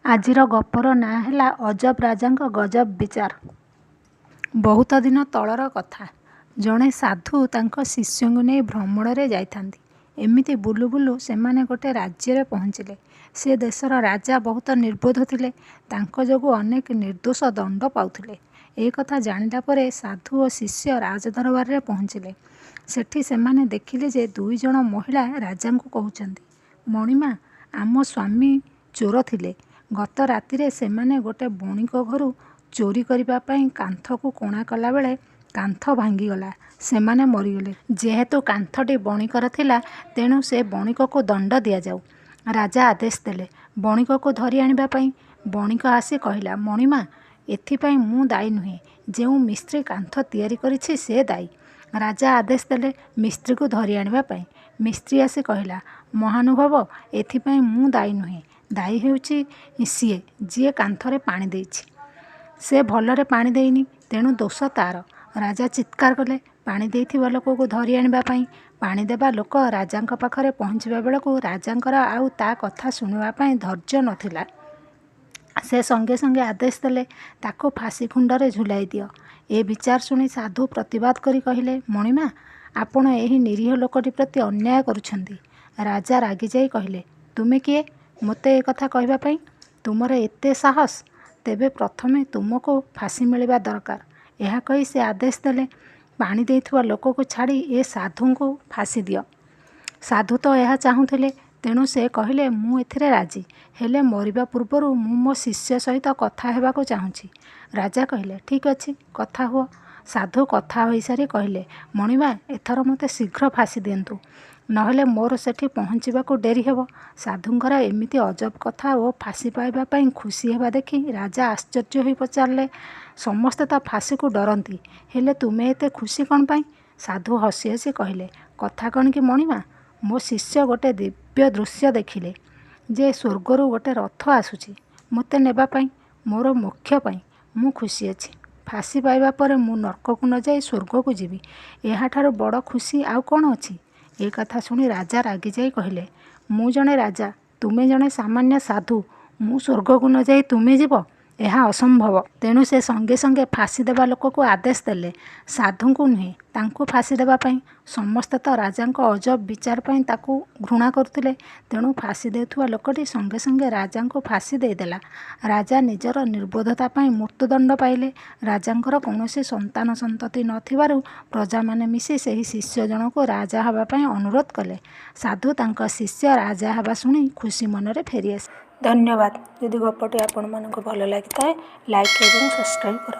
ଆଜିର ଗପର ନାଁ ହେଲା ଅଜବ ରାଜାଙ୍କ ଗଜବ ବିଚାର। ବହୁତ ଦିନ ତଳର କଥା। ଜଣେ ସାଧୁ ତାଙ୍କ ଶିଷ୍ୟଙ୍କୁ ନେଇ ଭ୍ରମଣରେ ଯାଇଥାନ୍ତି। ଏମିତି ବୁଲୁ ବୁଲୁ ସେମାନେ ଗୋଟେ ରାଜ୍ୟରେ ପହଞ୍ଚିଲେ। ସେ ଦେଶର ରାଜା ବହୁତ ନିର୍ବୋଧ ଥିଲେ। ତାଙ୍କ ଯୋଗୁଁ ଅନେକ ନିର୍ଦ୍ଦୋଷ ଦଣ୍ଡ ପାଉଥିଲେ। ଏ କଥା ଜାଣିଲା ପରେ ସାଧୁ ଓ ଶିଷ୍ୟ ରାଜଦରବାରରେ ପହଞ୍ଚିଲେ। ସେଠି ସେମାନେ ଦେଖିଲେ ଯେ ଦୁଇଜଣ ମହିଳା ରାଜାଙ୍କୁ କହୁଛନ୍ତି, "ମଣିମା, ଆମ ସ୍ୱାମୀ ଚୋର ଥିଲେ। ଗତ ରାତିରେ ସେମାନେ ଗୋଟେ ବଣିକ ଘରୁ ଚୋରି କରିବା ପାଇଁ କାନ୍ଥକୁ କଣା କଲାବେଳେ କାନ୍ଥ ଭାଙ୍ଗିଗଲା, ସେମାନେ ମରିଗଲେ। ଯେହେତୁ କାନ୍ଥଟି ବଣିକର ଥିଲା, ତେଣୁ ସେ ବଣିକକୁ ଦଣ୍ଡ ଦିଆଯାଉ। " ରାଜା ଆଦେଶ ଦେଲେ ବଣିକକୁ ଧରି ଆଣିବା ପାଇଁ। ବଣିକ ଆସି କହିଲା, "ମଣିମା, ଏଥିପାଇଁ ମୁଁ ଦାୟୀ ନୁହେଁ। ଯେଉଁ ମିସ୍ତ୍ରୀ କାନ୍ଥ ତିଆରି କରିଛି ସେ ଦାୟୀ। " ରାଜା ଆଦେଶ ଦେଲେ ମିସ୍ତ୍ରୀକୁ ଧରି ଆଣିବା ପାଇଁ। ମିସ୍ତ୍ରୀ ଆସି କହିଲା, "ମହାନୁଭବ, ଏଥିପାଇଁ ମୁଁ ଦାୟୀ ନୁହେଁ। ଦାୟୀ ହେଉଛି ସିଏ, ଯିଏ କାନ୍ଥରେ ପାଣି ଦେଇଛି। ସେ ଭଲରେ ପାଣି ଦେଇନି, ତେଣୁ ଦୋଷ ତା'ର। " ରାଜା ଚିତ୍କାର କଲେ ପାଣି ଦେଇଥିବା ଲୋକକୁ ଧରି ଆଣିବା ପାଇଁ। ପାଣି ଦେବା ଲୋକ ରାଜାଙ୍କ ପାଖରେ ପହଞ୍ଚିବା ବେଳକୁ ରାଜାଙ୍କର ଆଉ ତା' କଥା ଶୁଣିବା ପାଇଁ ଧୈର୍ଯ୍ୟ ନ ଥିଲା। ସେ ସଙ୍ଗେ ସଙ୍ଗେ ଆଦେଶ ଦେଲେ, "ତାକୁ ଫାଶୀ ଖୁଣ୍ଟରେ ଝୁଲାଇ ଦିଅ। " ଏ ବିଚାର ଶୁଣି ସାଧୁ ପ୍ରତିବାଦ କରି କହିଲେ, "ମଣିମା, ଆପଣ ଏହି ନିରୀହ ଲୋକଟି ପ୍ରତି ଅନ୍ୟାୟ କରୁଛନ୍ତି। " ରାଜା ରାଗିଯାଇ କହିଲେ, "ତୁମେ କିଏ ମୋତେ ଏ କଥା କହିବା ପାଇଁ? ତୁମର ଏତେ ସାହସ? ତେବେ ପ୍ରଥମେ ତୁମକୁ ଫାଶୀ ମିଳିବା ଦରକାର। " ଏହା କହି ସେ ଆଦେଶ ଦେଲେ, "ପାଣି ଦେଇଥିବା ଲୋକକୁ ଛାଡ଼ି ଏ ସାଧୁଙ୍କୁ ଫାଶୀ ଦିଅ। " ସାଧୁ ତ ଏହା ଚାହୁଁଥିଲେ। ତେଣୁ ସେ କହିଲେ, "ମୁଁ ଏଥିରେ ରାଜି। ହେଲେ ମରିବା ପୂର୍ବରୁ ମୁଁ ମୋ ଶିଷ୍ୟ ସହିତ କଥା ହେବାକୁ ଚାହୁଁଛି। " ରାଜା କହିଲେ, "ଠିକ୍ ଅଛି, କଥା ହୁଅ। " ସାଧୁ କଥା ହୋଇସାରି କହିଲେ, "ମଣିମା, ଏଥର ମୋତେ ଶୀଘ୍ର ଫାଶୀ ଦିଅନ୍ତୁ। ନହେଲେ ମୋର ସେଠି ପହଞ୍ଚିବାକୁ ଡେରି ହେବ। " ସାଧୁଙ୍କର ଏମିତି ଅଜବ କଥା ଓ ଫାଶୀ ପାଇବା ପାଇଁ ଖୁସି ହେବା ଦେଖି ରାଜା ଆଶ୍ଚର୍ଯ୍ୟ ହୋଇ ପଚାରିଲେ, "ସମସ୍ତେ ତ ଫାଶୀକୁ ଡରନ୍ତି, ହେଲେ ତୁମେ ଏତେ ଖୁସି କ'ଣ ପାଇଁ? " ସାଧୁ ହସି ହସି କହିଲେ, "କଥା କ'ଣ କି ମଣିମା, ମୋ ଶିଷ୍ୟ ଗୋଟେ ଦିବ୍ୟ ଦୃଶ୍ୟ ଦେଖିଲେ ଯେ ସ୍ୱର୍ଗରୁ ଗୋଟେ ରଥ ଆସୁଛି ମୋତେ ନେବା ପାଇଁ, ମୋର ମୋକ୍ଷ ପାଇଁ। ମୁଁ ଖୁସି ଅଛି। ଫାଶୀ ପାଇବା ପରେ ମୁଁ ନର୍କକୁ ନ ଯାଇ ସ୍ୱର୍ଗକୁ ଯିବି। ଏହାଠାରୁ ବଡ଼ ଖୁସି ଆଉ କ'ଣ ଅଛି? " ଏ କଥା ଶୁଣି ରାଜା ରାଗିଯାଇ କହିଲେ, "ମୁଁ ଜଣେ ରାଜା, ତୁମେ ଜଣେ ସାମାନ୍ୟ ସାଧୁ। ମୁଁ ସ୍ୱର୍ଗକୁ ନ ଯାଇ ତୁମେ ଯିବ? ଏହା ଅସମ୍ଭବ। " ତେଣୁ ସେ ସଙ୍ଗେ ସଙ୍ଗେ ଫାଶୀ ଦେବା ଲୋକକୁ ଆଦେଶ ଦେଲେ ସାଧୁଙ୍କୁ ନୁହେଁ, ତାଙ୍କୁ ଫାଶୀ ଦେବା ପାଇଁ। ସମସ୍ତେ ତ ରାଜାଙ୍କ ଅଜବ ବିଚାର ପାଇଁ ତାକୁ ଘୃଣା କରୁଥିଲେ। ତେଣୁ ଫାଶୀ ଦେଉଥିବା ଲୋକଟି ସଙ୍ଗେ ସଙ୍ଗେ ରାଜାଙ୍କୁ ଫାଶୀ ଦେଇଦେଲା। ରାଜା ନିଜର ନିର୍ବୋଧତା ପାଇଁ ମୃତ୍ୟୁଦଣ୍ଡ ପାଇଲେ। ରାଜାଙ୍କର କୌଣସି ସନ୍ତାନ ସନ୍ତତି ନ ଥିବାରୁ ପ୍ରଜାମାନେ ମିଶି ସେହି ଶିଷ୍ୟ ଜଣକୁ ରାଜା ହେବା ପାଇଁ ଅନୁରୋଧ କଲେ। ସାଧୁ ତାଙ୍କ ଶିଷ୍ୟ ରାଜା ହେବା ଶୁଣି ଖୁସି ମନରେ ଫେରିଆସିଲେ। ଧନ୍ୟବାଦ। ଯଦି ଗପଟି ଆପଣମାନଙ୍କୁ ଭଲ ଲାଗିଥାଏ, ଲାଇକ୍ ଏବଂ ସବସ୍କ୍ରାଇବ୍ କରନ୍ତୁ।